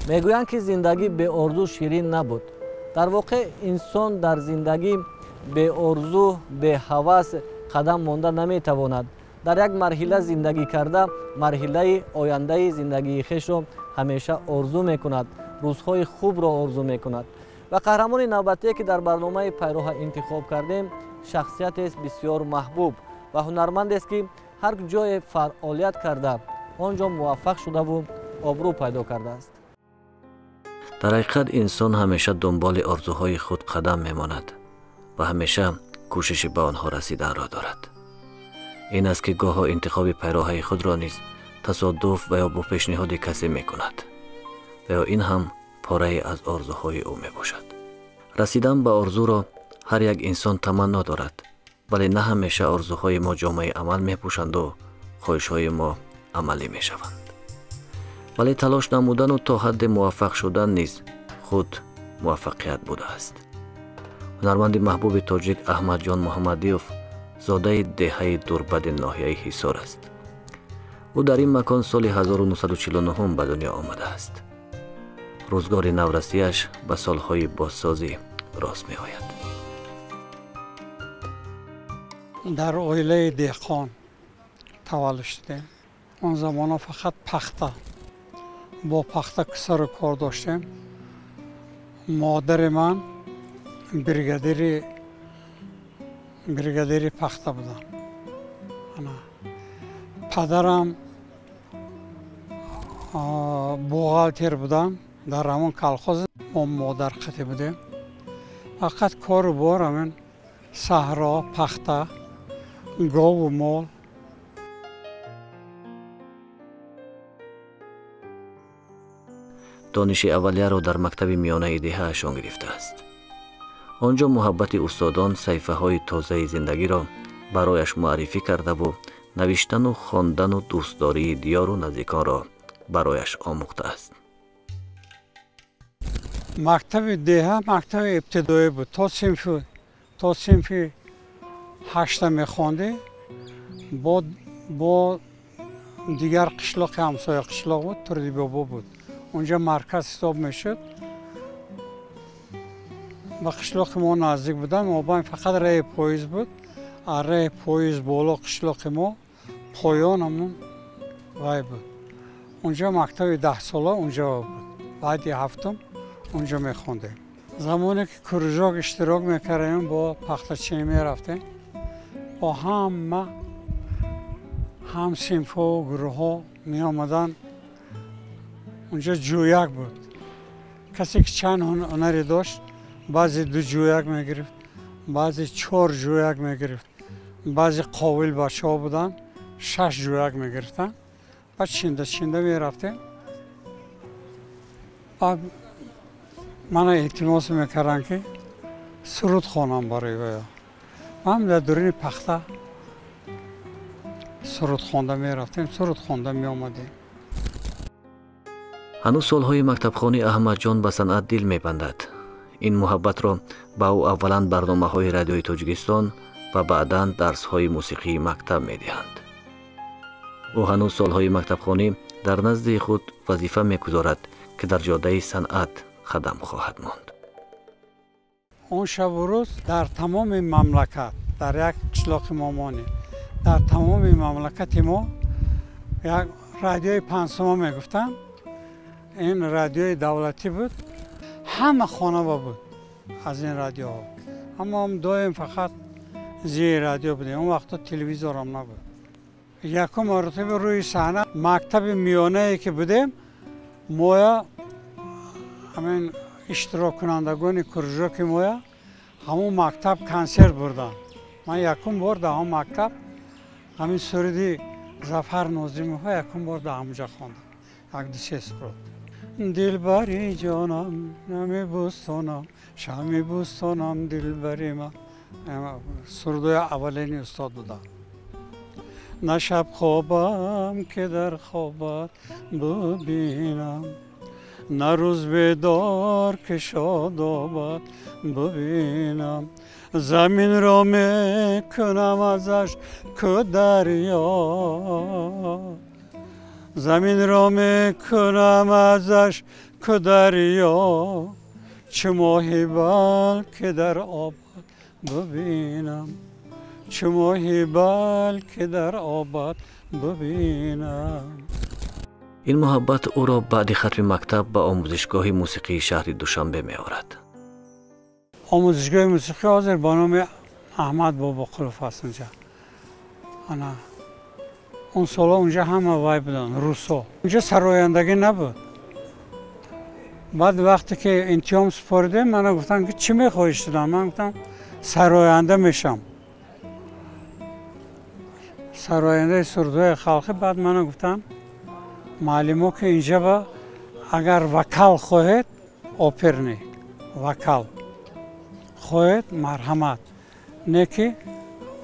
Мегӯянд, ки зиндагӣ беорзу ширин набуд. Дар воқеъ инсон дар зиндагӣ беорзу, беҳавас қадам монда наметавонад. Дар як марҳила зиндагӣ карда, марҳилаи ояндаи зиндагии хешро ҳамеша орзу мекунад, рӯзҳои хубро орзу мекунад. Ва қаҳрамони навбатие, ки дар барномаи Пайроҳа интихоб кардем, шахсиятест бисёр маҳбуб ва ҳунармандест, ки ҳар ҷое фаъолият карда, он ҷо муваффақ шудаву обрӯ пайдо кардааст. Дар ҳақиқат инсон ҳамеша дунболи орзуҳои худ қадам мемонад ва ҳамеша кӯшиши ба онҳо расиданро дорад. Ин аст, ки гоҳо интихоби пайроҳаи худро низ тасодуф ва ё бо пешниҳоди касе мекунад ва ё ин ҳам порае аз орзуҳои ӯ мебошад. Расидан ба орзуро ҳар як инсон таманно дорад, вале на ҳамеша орзуҳои мо ҷомаи амал мепӯшанду хоҳишҳои мо амалӣ мешаванд. Вале талош намудану то ҳадде муваффақ шудан низ худ муваффақият будааст. Ҳунарманди маҳбуби тоҷик Аҳмадҷон Муҳаммадиёв зодаи деҳаи Дурбади ноҳияи Ҳисор аст. Ӯ дар ин макон соли 1949 ба дунё омадааст. Рӯзгори наврасияш ба солҳои бозсозӣ рост меояд. Дар оилаи деҳқон таваллуд шудем. Он замонҳо фақат пахта, бо пахта сару кор доштем. Модари ман бригадири пахта буданд. Падарам бухгалтер буданд дар ҳамон колхоз. Мо модарқатӣ будем. Фақат кору бор ҳамин саҳро, пахта, гову мол. Дониши аввалияро дар мактаби миёнаи деҳаашон гирифтааст. Он ҷо муҳаббати устодон саҳифаҳои тозаи зиндагиро барояш муаррифӣ кардаву навиштану хондану дӯстдории диёру наздиконро барояш омӯхтааст. Мактаби деҳа мактаби ибтидоӣ буд. То синфи ҳашта мехондӣ, бо дигар қишлоқи ҳамсоя қишлоқ буд, Турдибобо буд. Унҷа марказ ҳисоб мешуд. Ба қишлоқи мо наздик буданд. Мобайн фақат раи поиз буд. А раи поиз боло қишлоқи мо, поён ҳамун вай буд. Унҷа мактаби 10 сола унҷа буд. Баъди ҳафтум унҷа мехондем. Замоне ки кружок иштирок мекардем, бо пахтачинӣ мерафтем. Бо ҳама ҳамсинфҳо, гурӯҳҳо меомаданд. Унҷа ҷӯяк буд. Касе ки чанд ҳунаре дошт, баъзе ду ҷӯяк мегирифт, баъзе чор ҷӯяк мегирифт, баъзе қобил бачаҳо буданд, шаш ҷӯяк мегирифтанд. Баъд чинда чинда мерафтем. Баъд мана илтимос мекарданд, ки суруд хонам барои вая. Ман дар дуруни пахта суруд хонда мерафтем, суруд хонда меомадем. Ҳанӯз солҳои мактабхонӣ Аҳмадҷон ба санъат дил мебандад. Ин муҳаббатро ба ӯ аввалан барномаҳои Радиои Тоҷикистон ва баъдан дарсҳои мусиқии мактаб медиҳанд. Ӯ ҳанӯз солҳои мактабхонӣ дар назди худ вазифа мегузорад, ки дар ҷодаи санъат қадам хоҳад монд. Он шабу рӯз дар тамоми мамлакат, дар як қишлоқи момонӣ, дар тамоми мамлакати мо як радиои панҷсома мегуфтанд. Ин радиои давлатӣ буд, ҳама хонава буд аз ин радиоҳо. Аммо доим фақат зери радио будем. Он вақто телевизорам набуд. Якум маротиба рӯи саҳна мактаби миёнае ки будем, моя ҳамин иштироккунандагони кружоки моя ҳамон мактаб консерт бурданд. Ман якум бор дар ҳамон мактаб ҳамин суруди Зафар Нозимова якум бор дар ҳамонҷа хондам, як ду се суруд. Дилбари ҷонам, нами бӯстонам, шами бӯстонам, дилбари ман, сурудои аввалини устод буданд. На шаб хобам, ки дар хобат бубинам, на рӯз бедор, ки шодобат бубинам. Заминро мекунам азаш ку дарё, заминро мекунам азаш ку дарё чӣ моҳӣ балки дар обад бибинам, чӣ моҳӣ балки дар обад бибинам. Ин муҳаббат ӯро баъди хатми мактаб ба омӯзишгоҳи мусиқии шаҳри Душанбе меорад. Омӯзишгоҳи мусиқӣ ҳозир ба номи Аҳмад Бобоқулов аст унҷа. Ана он солҳо унҷа ҳама вай буданд, русо. Унҷа сарояндагӣ набуд. Баъд вақте ки имтиҳон супоридем, мана гуфтанд ки чӣ мехоҳӣ шудан? Ман гуфтам сароянда мешам, сарояндаи сурудҳои халқӣ. Баъд мана гуфтанд муаллимо ки инҷа ба агар вокал хоҳед, оперный вокал хоҳед, марҳамат, не ки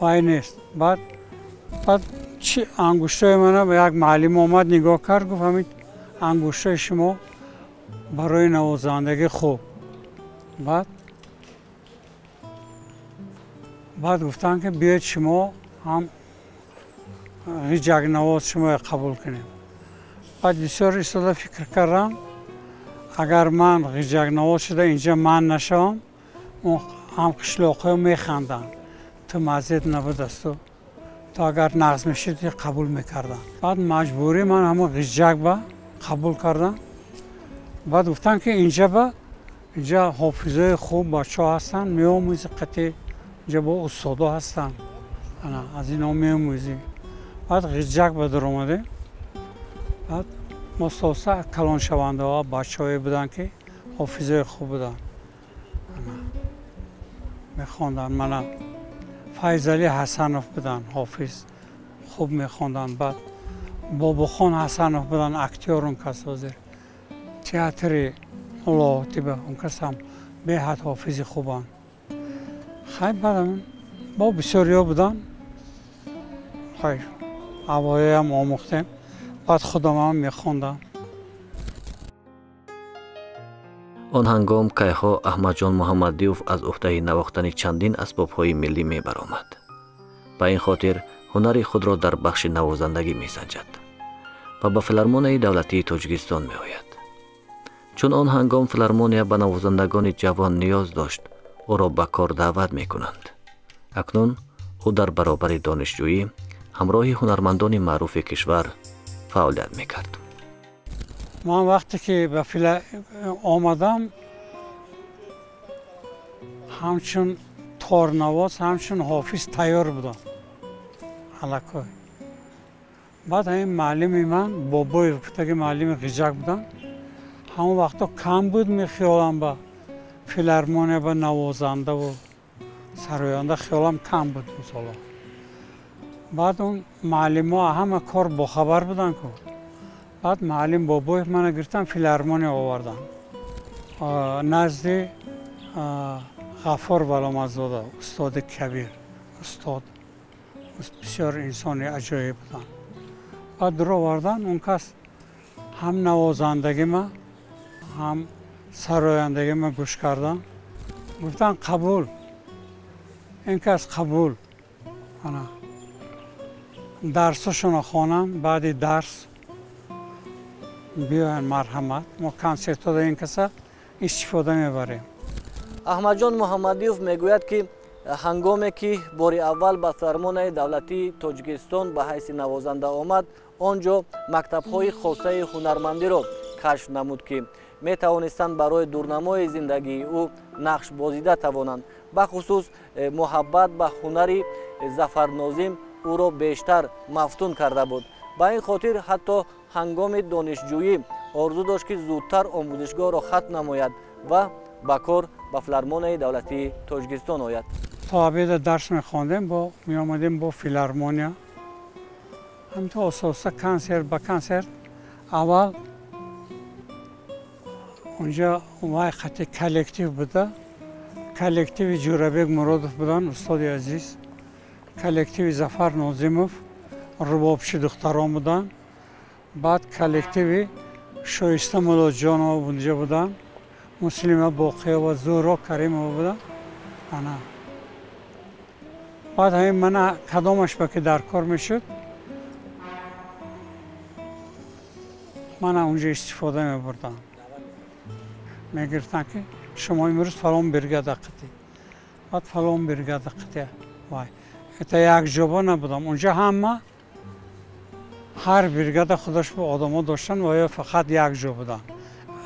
вай нест. Баъд чи ангуштҳои мана як муаллим омад, нигоҳ кард, гуфт ҳамин ангуштҳои шумо барои навозандагӣ хуб. Баъд гуфтанд ки биёед шумо ҳам ғиҷакнавоз шуморо қабул кунем. Баъд бисёр истода фикр кардам, агар ман ғиҷакнавоз шуда инҷа ман нашавам, ҳам қишлоқҳо механданд, ту маззет набудасту, то агар нағз мешуд қабул мекарданд. Баъд маҷбурӣ ман ҳамон ғиҷак ба қабул кардам. Баъд гуфтанд ки инҷа ба инҷа ҳофизои хуб бачаҳо ҳастанд, меомӯзӣ қатъи инҷа бо устодо ҳастанд, аз ино меомӯзӣ. Баъд ғиҷак ба даромадем. Баъд мустоса калоншавандаҳо бачаҳое буданд ки ҳофизои хуб буданд, мехонданд. Мана Файзалӣ Ҳасанов буданд, ҳофиз хуб мехонданд. Баъд Бобохон Ҳасанов буданд, актёр, он кас ҳозир театри Лоҳутиба, он кас ҳам беҳад ҳофизи хубанд. Хай баъд бо бисёриҳо буданд, хай ҳавояам омӯхтем. Баъд худамам мехондам. Он ҳангом кайҳо Аҳмадҷон Муҳаммадиёв аз уҳдаи навохтани чандин асбобҳои миллӣ мебаромад. Ба ин хотир ҳунари худро дар бахши навозандагӣ месанҷад ва ба филармонияи давлатии Тоҷикистон меояд. Чун он ҳангом филармония ба навозандагони ҷавон ниёз дошт, ӯро ба кор даъват мекунанд. Акнун ӯ дар баробари донишҷӯӣ ҳамроҳи ҳунармандони маъруфи кишвар фаъолият мекард. Ман вақте ки ба фила омадам, ҳамчун торнавоз, ҳамчун ҳофиз тайёр будам аллакай. Баъд ҳамин муаллими ман Бобоев гуфтаги муаллими ғиҷак будам, ҳамон вақто кам буд мехиёлам ба филармония, ба навозандаву сароянда хиёлам кам буд мисоло. Баъд он муаллимо ҳама кор бохабар буданд ку. Баъд муаллим Бобоев мана гирифтан филармония овардан назди Ғаффор Валомадзода, устоди кабир, устод бисёр инсони аҷоиб буданд. Баъд дур овардан, он кас ҳам навозандагима ҳам сарояндагима гӯш кардан, гуфтан қабул, ин кас қабул. Ана дарсошонро хонам, баъди дарс биёянд марҳамат, мо консертҳода ин каса истифода мебарем. Аҳмадҷон Муҳаммадиёв мегӯяд ки ҳангоме ки бори аввал ба филармонияи давлатии Тоҷикистон ба ҳайси навозанда омад, он ҷо мактабҳои хосаи ҳунармандиро кашф намуд ки метавонистанд барои дурнамои зиндагии ӯ нақш бозида тавонанд. Бахусус муҳаббат ба ҳунари Зафар Нозим ӯро бештар мафтун карда буд. Ба ин хотир ҳатто ҳангоми донишҷӯӣ орзу дошт ки зудтар омӯзишгоҳро хатм намояд ва ба кор ба филармонияи давлатии Тоҷикистон ояд. То обеда дарс мехондем, бо меомадем бо филармония, ҳамто ососта консерт ба консерт. Аввал унҷа вай қати коллектив буда, коллективи Ҷӯрабек Муродов буданд, устоди азиз, коллективи Зафар Нозимов, рубобчи духтарон буданд, баъд коллективи Шоиста Мулоҷонова унҷа буданд, Муслима Боқиева, Зуҳро Каримова буданд. Ана баъд ҳамин мана кадомаш ба ки дар кор мешуд, мана унҷа истифода мебурдам. Мегирифтанд, ки шумо имрӯз фалон бригада қитӣ, баъд фалон бригада қитӣ. Вай это якҷоба набудам. Унҷа ҳама ҳар бригада худаш бо одамо доштанд ва ё фақат якҷо буданд,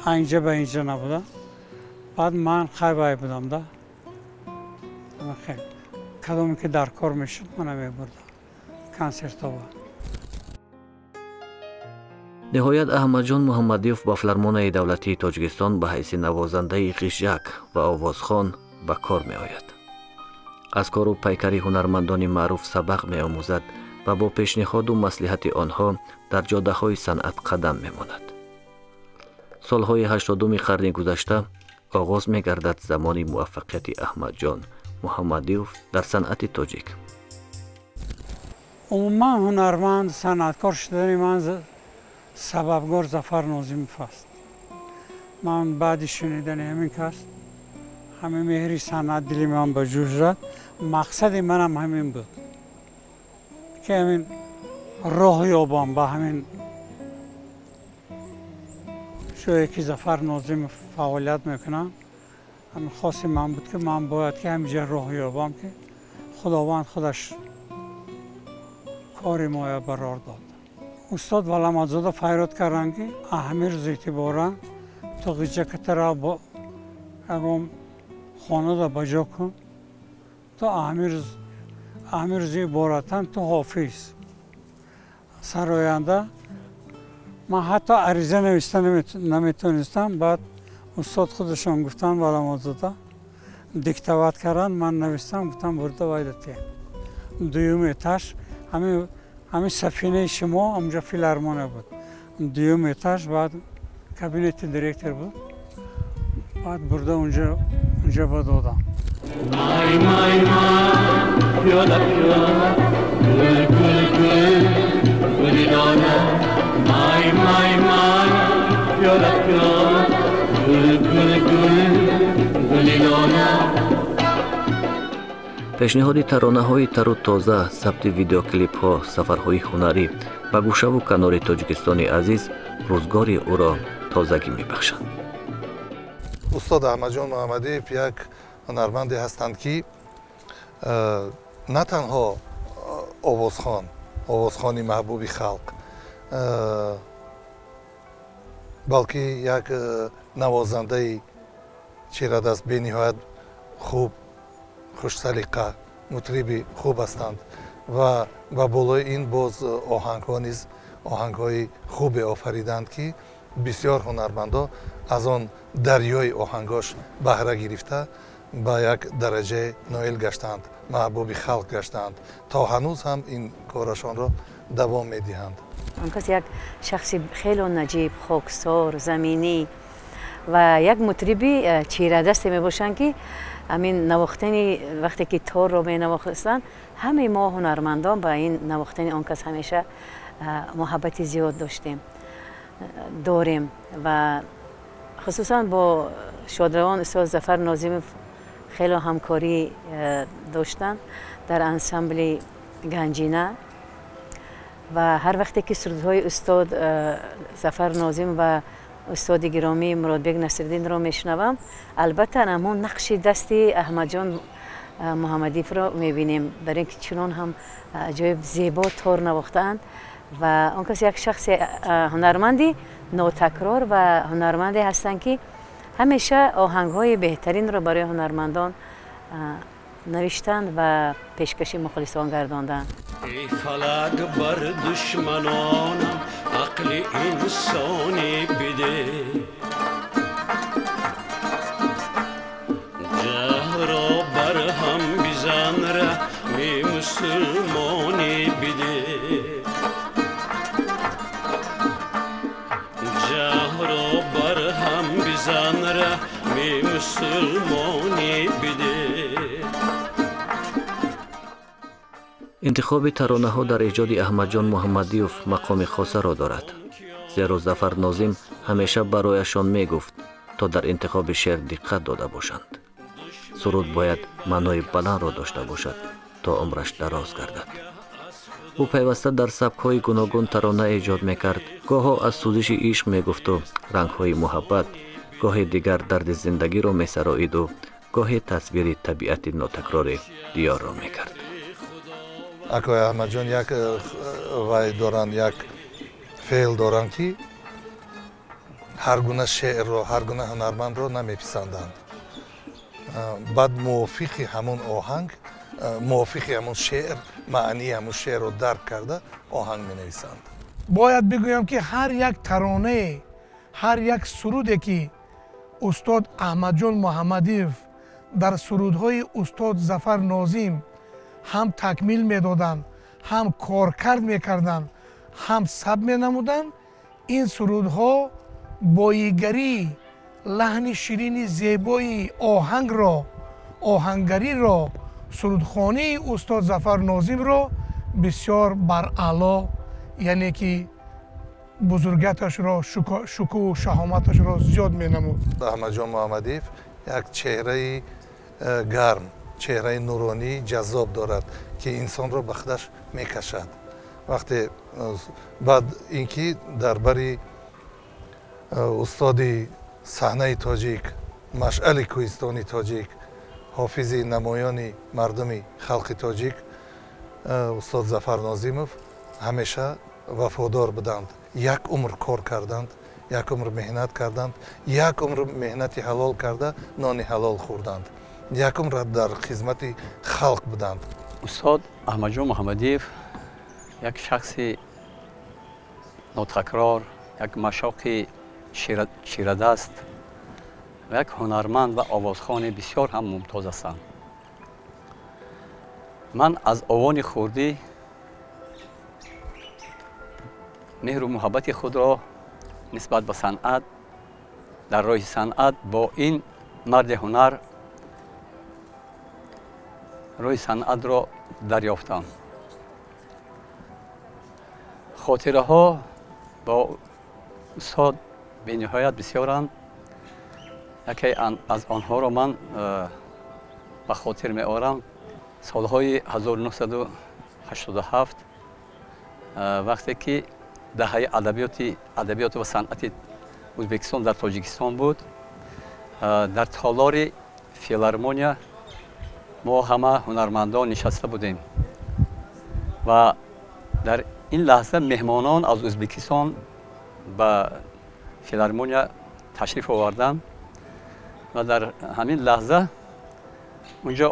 инҷа ба инҷа набуданд. Баъд ман хай вай будам да, кадоме ки дар кор мешуд, мана мебурдам консертова. Ниҳоят Аҳмадҷон Муҳаммадиев ба Филармонияи давлатии Тоҷикистон ба ҳайси навозандаи ғижжак ва овозхон ба кор меояд. Аз кору пайкари ҳунармандони маъруф сабақ меомӯзад ва бо пешниҳоду маслиҳати онҳо дар ҷодаҳои санъат қадам мемонад. Солҳои 80-уми қарни гузашта оғоз мегардад замони муваффақияти Аҳмадҷон Муҳаммадиев дар санъати тоҷик. Умуман ҳунарманд, санъаткор шудани ман сабабгор Зафар Нозимов аст. Ман баъди шунидани ҳамин кас ҳамин меҳри санъат дили ман ба ҷӯш зад. Мақсади манам ҳамин буд, ки ҳамин роҳ ёбам ба ҳамин ҷое ки Зафар Нозимов фаъолият мекунам. Ҳамин хоси ман буд, ки ман бояд ки ҳаминҷа роҳ ёбам, ки Худованд худаш кори моя барор дод. Устод Валамадзода файрод карданд, ки ҳамин рӯз эътиборан ту ғиҷакатара ягон хонада ба ҷо кун, то ҳамин рӯзи иборатан ту ҳофиз сароянда. Ман ҳатто ариза нависта наметонистам. Баъд устод худашон гуфтанд, Валамадзода диктоват карданд, ман навистам, гуфтам бурда вайдате дуюм этаж, ҳамин сафинаи шумо ҳамҷо филармония буд, дуюм этаж, баъд кабинети директор буд, баъд бурда унҷа ба додам. Май май май, пиёла пиёла, гул гул гул, гули лола. Май май май, пиёла пиёла, гул гул гул, гули лола. Пешниҳоди таронаҳои тару тоза, сабти видеоклипҳо, сафарҳои ҳунарӣ ба гӯшаву канори Тоҷикистони азиз рӯзгори ӯро тозагӣ мебахшанд. Устод Аҳмадҷон Муҳаммадиев як ҳунарманде ҳастанд, ки на танҳо овозхон, овозхони маҳбуби халқ, балки як навозандаи чирадаст бениҳоят хуб, хушсалиқа, мутриби хуб ҳастанд ва ба болои ин боз оҳангҳо низ оҳангҳои хубе офариданд, ки бисёр ҳунармандо аз он дарёи оҳангош баҳра гирифта ба як дараҷае ноил гаштанд, маҳбуби халқ гаштанд, то ҳанӯз ҳам ин корашонро давом медиҳанд. Он кас як шахси хело наҷиб, хоксор, заминӣ ва як мутриби чирадасте мебошанд, ки ҳамин навохтани вақте ки торро менавохтанд, ҳамаи мо ҳунармандон ба ин навохтани он кас ҳамеша муҳаббати зиёд доштем, дорем ва хусусан бо шодравон устод Зафар Нозимов хело ҳамкорӣ доштанд дар ансамбли Ганҷина ва ҳар вақте ки сурудҳои устод Зафар Нозим ва устоди гиромӣ Муродбек Насриддинро мешунавам, албатта ҳамон нақши дасти Аҳмадҷон Муҳаммадиевро мебинем, бар ин ки чунон ҳам аҷоиб зебо тор навохтаанд ва он кас як шахси ҳунарманди нотакрор ва ҳунарманде ҳастанд, ки ҳамеша оҳангҳои беҳтаринро барои ҳунармандон навиштанд ва пешкаши мухлисон гардонданд. Эй фалак, бар душманонам ақли инсонӣ биде, ҷаҳро бар ҳам бизан раҳми мусулмонӣ биде, ҷаҳро бар ҳам бизан раҳми мусулмонӣ биде. Интихоби таронаҳо дар эҷоди Аҳмадҷон Муҳаммадиев мақоми хосаро дорад, зеро Зафар Нозим ҳамеша барояшон мегуфт, то дар интихоби шеър диққат дода бошанд. Суруд бояд маънои баландро дошта бошад, то умраш дароз гардад. Ӯ пайваста дар сабкҳои гуногун тарона эҷод мекард. Гоҳо аз сӯзиши ишқ мегуфту рангҳои муҳаббат, Гоҳе дигар дарди зиндагиро месароиду гоҳе тасвири табиати нотакрори диёрро мекард. Акои Аҳмадҷон як вай доранд, як феъл доранд, ки ҳар гуна шеърро, ҳар гуна ҳунармандро намеписанданд. Баъд мувофиқи ҳамон оҳанг, мувофиқи ҳамон шеър, маънии ҳамон шеърро дарк карда оҳанг менависанд. Бояд бигӯям, ки ҳар як таронае, ҳар як суруде, ки устод Аҳмадҷон Муҳаммадиев дар сурудҳои устод Зафар Нозим ҳам такмил медоданд, ҳам коркард мекарданд, ҳам сабт менамуданд, ин сурудҳо боигарии лаҳни ширини зебои оҳангро, оҳангариро, сурудхонии устод Зафар Нозимро бисёр бараъло, яъне ки бузургияташро, шукӯҳу шаҳоматашро зиёд менамуд. Аҳмадҷон Муҳаммадиев як чеҳраи гарм, чеҳраи нуронӣ, ҷаззоб дорад, ки инсонро ба худаш мекашад. Вақте баъд ин ки дар бари устоди саҳнаи тоҷик, машъали кӯҳистони тоҷик, ҳофизи намоёни мардуми халқи тоҷик устод Зафар Нозимов ҳамеша вафодор буданд. Як умр кор карданд, як умр меҳнат карданд, як умр меҳнати ҳалол карда нони ҳалол хӯрданд, як умр дар хизмати халқ буданд. Устод Аҳмадҷон Муҳаммадиев як шахси нотакрор, як машоқи чирадаст ва як ҳунарманд ва овозхони бисёр ҳам мумтоз ҳастанд. Ман аз овони хурдӣ меҳру муҳаббати худро нисбат ба санъат, дар роҳи санъат бо ин марди ҳунар роҳи санъатро дарёфтам. Хотираҳо бо устод бениҳоят бисёранд. Яке аз онҳоро ман ба хотир меорам. Солҳои 1987, вақте ки даҳаи адабиёту ва санъати Ӯзбекистон дар Тоҷикистон буд, дар толори филармония мо ҳама ҳунармандон нишаста будем ва дар ин лаҳза меҳмонон аз Ӯзбекистон ба филармония ташриф оварданд ва дар ҳамин лаҳза унҷо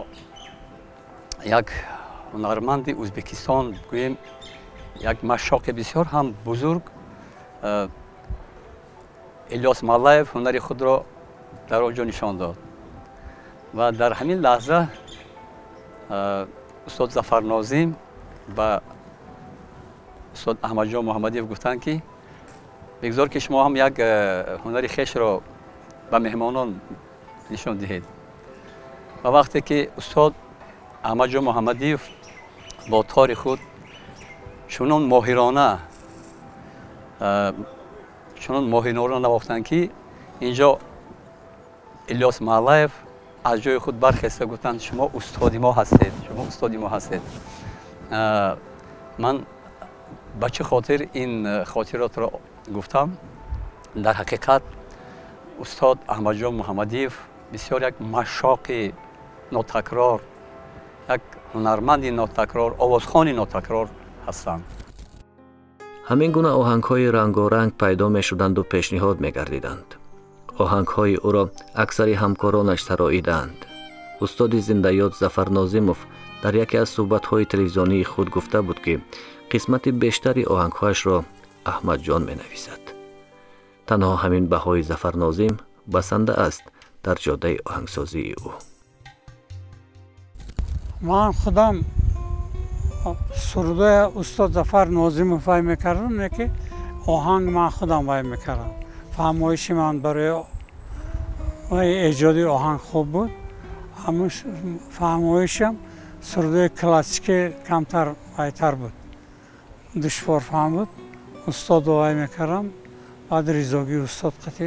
як ҳунарманди Ӯзбекистон, гӯем як машоқи бисёр ҳам бузург, Илёс Маллаев ҳунари худро дар он ҷо нишон дод ва дар ҳамин лаҳза устод Зафар Нозим ба устод Аҳмадҷон Муҳаммадиев гуфтанд, ки бигзор ки шумо ҳам як ҳунари хешро ба меҳмонон нишон диҳед. Ва вақте ки устод Аҳмадҷон Муҳаммадиев бо тори худ чунон моҳирона навохтанд, ки инҷо Илёс Маллаев аз ҷои худ бархеста гуфтанд: шумо устоди мо ҳастед, шумо устоди мо ҳастед. Ман ба чӣ хотир ин хотиротро гуфтам? Дар ҳақиқат устод Аҳмадҷон Муҳаммадиев бисёр як машоқи нотакрор, як ҳунарманди нотакрор, овозхони нотакрор ҳастанд. Ҳамин гуна оҳангҳои рангоранг пайдо мешуданду пешниҳод мегардиданд. Оҳангҳои ӯро аксари ҳамкоронаш сароидаанд. Устоди зиндаёд Зафар Нозимов дар яке аз суҳбатҳои телевизионии худ гуфта буд, ки қисмати бештари оҳангҳояшро Аҳмадҷон менависад. Танҳо ҳамин баҳои Зафар Нозим басанда аст дар ҷодаи оҳангсозии ӯ. Ман худам сурудои устод Зафар Нозимов вай мекардам, не ки оҳанг ман худам вай мекардам. Фаҳмоиши ман барои эҷоди оҳанг хуб буд. Ҳамун фаҳмоишам сурудои классикӣ камтар вайтар буд, душворфаҳм буд. Устодо вай мекардам, баъд ризогии устод қатӣ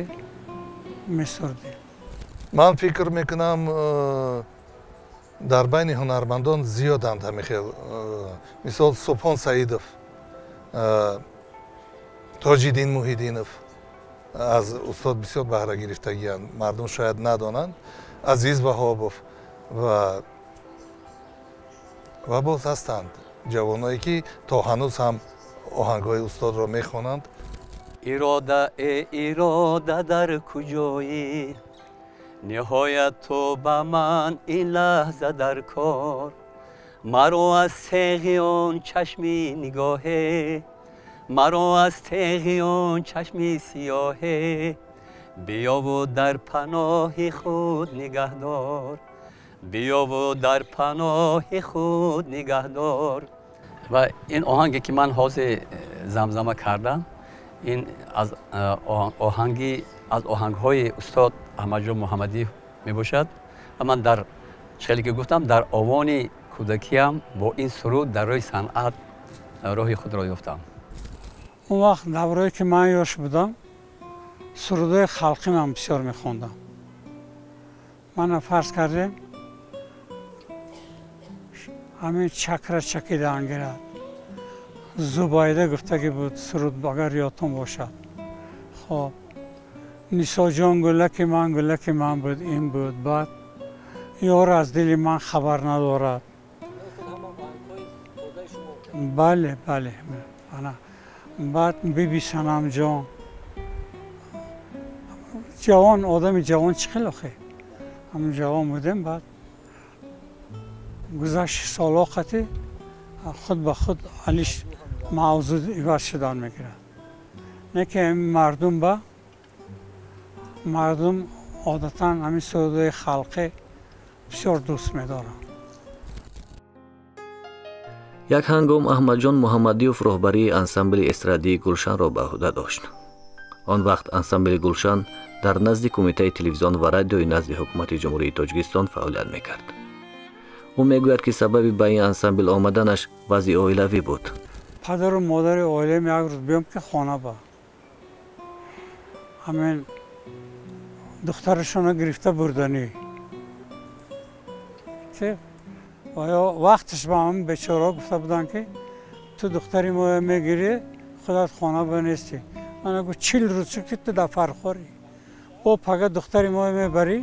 месурдем. Ман фикр мекунам, дар байни ҳунармандон зиёданд ҳамин хел. Мисол Субҳон Саидов, Тоҷиддин Муҳиддинов, Аз устод бисёр баҳра гирифтагиянд, мардум шояд надонанд. Азиз Ваҳобов ва боз ҳастанд ҷавоное ки то ҳанӯз ҳам оҳангҳои устодро мехонанд. Ирода, э ирода, дар куҷоӣ? Ниҳоят ту ба ман ин лаҳза дар кор. Маро аз теғи он чашми нигоҳе, маро аз теғи он чашми сиёҳе, биёву дар паноҳи худ нигаҳдор, биёву дар паноҳи худ нигаҳдор. Ва ин оҳанге ки ман ҳозир замзама кардам, ин аз оҳангҳои устод Аҳмадҷон Муҳаммадиев мебошад. Ва ман дар хеле ки гуфтам, дар овони кӯдакиам бо ин суруд дар роҳи санъат роҳи худро ёфтам. Он вақт даврое ки ман ёш будам, сурудҳои халқӣ ман бисёр мехондам. Мана фарз кардем, ҳамин чакра чакида ангирад, Зубайда гуфтагӣ буд суруд, агар ёдтон бошад. Хоб, Нисоҷон гулаки ман, гулаки ман буд, ин буд. Баъд ёр аз дили ман хабар надорад. Бале, бале. Баъд биби Санамҷон. Ҷавон, одами ҷавон чӣ хел охе? Ҳамин ҷавон будем, баъд гузашти солҳо қатӣ худ ба худ алиш мавзӯъ иваз шудан мегирад. Не ки мардум ба мардум одатан ҳамин сурудҳои халқӣ бисёр дӯст медоранд. Як ҳангом Аҳмадҷон Муҳаммадиев роҳбарии ансамбли эстрадии Гулшанро ба ӯҳда дошт. Он вақт ансамбли Гулшан дар назди Кумитаи телевизион ва радиои назди ҳукумати Ҷумҳурии Тоҷикистон фаъолият мекард. Ӯ мегӯяд, ки сабаби ба ин ансамбл омаданаш вазъи оилавӣ буд. Падару модари оилаам як рӯз биём ки хона ба ҳамин духтарашонро гирифта бурданӣ. Ё вақташ ба ҳамин бечораҳо гуфта буданд, ки ту духтари моя мегирӣ, худат хона ба нестӣ. Мана гуфт, 40 рӯз шуд ки ту дар Фархорӣ. Бо пага духтари моя мебарӣ,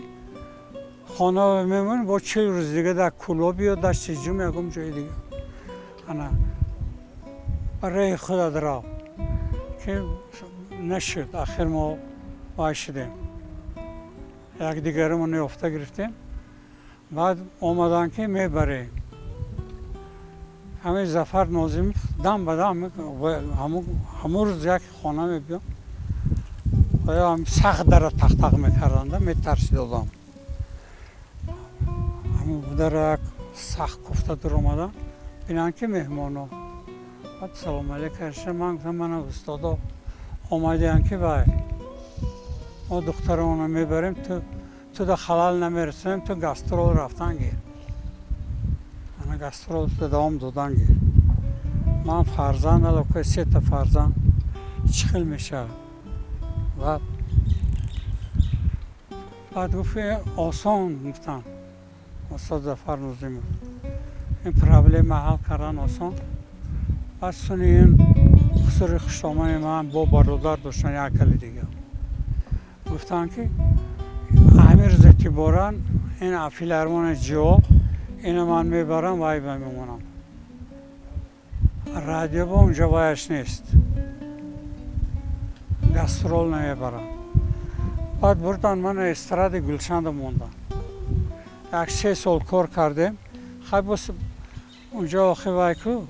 хона мемонӣ, бо 40 рӯз дига дар Кӯлоб ё дар Сиҷум ягон ҷои дига. Ана барои худат рав. Ки нашуд, ахир мо вай шудем. Якдигарамон ёфта гирифтем. Баъд омаданд ки мебарем. Ҳамин Зафар Нозимов дам ба дам ҳамун рӯз як хона мебиём. Оё сахт дара тақтақ мекарданда, метарсид одам. Ҳамун дара як сахт куфта дур омадан, бинанд ки меҳмоно. Баъд салом алейк карда, ман гуфтам, мана устодо омадиянд ки вай мо духтарамонро мебарем, ту да халал намерасонем, ту гастрол рафтан гир. Ана гастрол давом додан гир. Ман фарзанд, аллакай 3 фарзанд, чӣ хел мешавад? Баъд гуфт, осон гуфтам устод Зафар Нозимов. Ин проблема ҳал кардан осон. Баъд суни ин хусури хушдомани ман бо бародар доштан як кали дига. Гуфтанд ки ҳамин рӯз эътиборан ин филармони ҷо ина ман мебарам, вай ба мемонам. Радио ба унҷо ваяш нест. Гастрол намебарам. Баъд бурдан мана эстради Гулшанда мондан. Як 3 сол кор кардем. Хай боз унҷо охи вай ку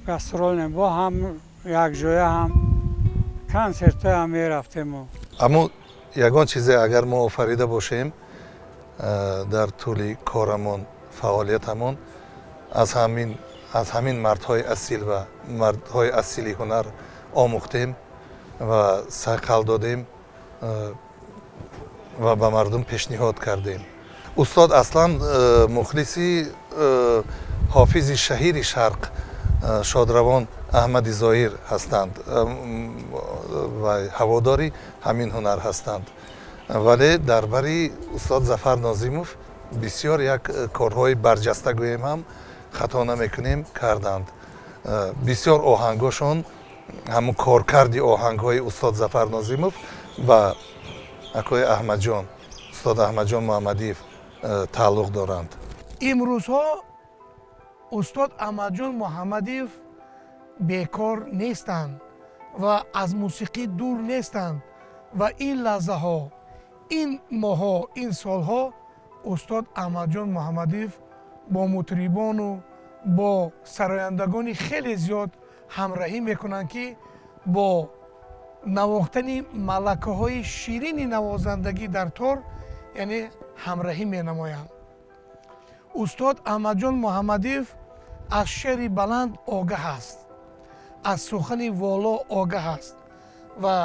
гастрол не, бо ҳам якҷоя ҳам консертҳоям мерафтему. Аммо ягон чизе агар мо офарида бошем дар тӯли корамон, фаъолиятамон, аз ҳамин мардҳои асил ва мардҳои асили ҳунар омӯхтем ва сайқал додем ва ба мардум пешниҳод кардем. Устод аслан мухлиси ҳофизи шаҳири шарқ шодравон Аҳмади Зоҳир ҳастанд ва ҳаводори ҳамин ҳунар ҳастанд. Вале дар бари устод Зафар Нозимов бисёр як корҳои барҷаста гӯем ҳам хато намекунем карданд. Бисёр оҳангошон Ҳамун коркарди оҳангҳои устод Зафар Нозимов ба акои Аҳмадҷон, устод Аҳмадҷон Муҳаммадиев тааллуқ доранд. Имрӯзҳо устод Аҳмадҷон Муҳаммадиев бекор нестанд ва аз мусиқӣ дур нестанд ва ин лаҳзаҳо, ин моҳҳо, ин солҳо устод Аҳмадҷон Муҳаммадиев бо мутрибону бо сарояндагони хеле зиёд ҳамраҳӣ мекунанд, ки бо навохтани малакаҳои ширини навозандагӣ дар тор, яъне ҳамраҳӣ менамоянд. Устод Аҳмадҷон Муҳаммадиев аз шеъри баланд огаҳ аст, аз сухани воло огаҳ аст ва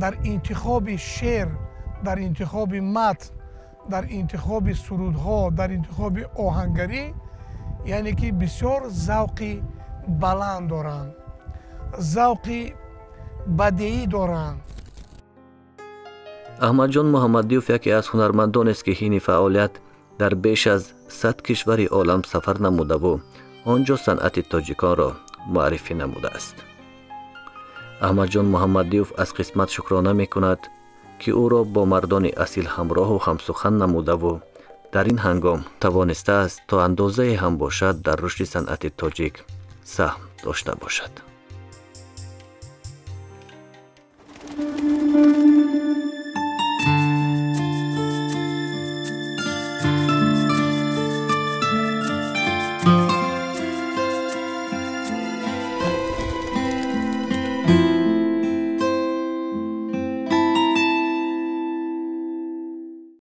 дар интихоби шеър, дар интихоби матн, дар интихоби сурудҳо, дар интихоби оҳангарӣ, яъне ки бисёр завқи баланд доранд, завқи бадеӣ доранд. Аҳмадҷон Муҳаммадиев яке аз ҳунармандонест, ки ҳини фаъолият дар беш аз 100 кишвари олам сафар намудаву он ҷо санъати тоҷиконро муаррифӣ намудааст. Аҳмадҷон Муҳаммадиев аз қисмат шукрона мекунад, ки ӯро бо мардони асил ҳамроҳу ҳамсухан намудаву дар ин ҳангом тавонистааст то андозае ҳам бошад дар рушди санъати тоҷик саҳм дошта бошад.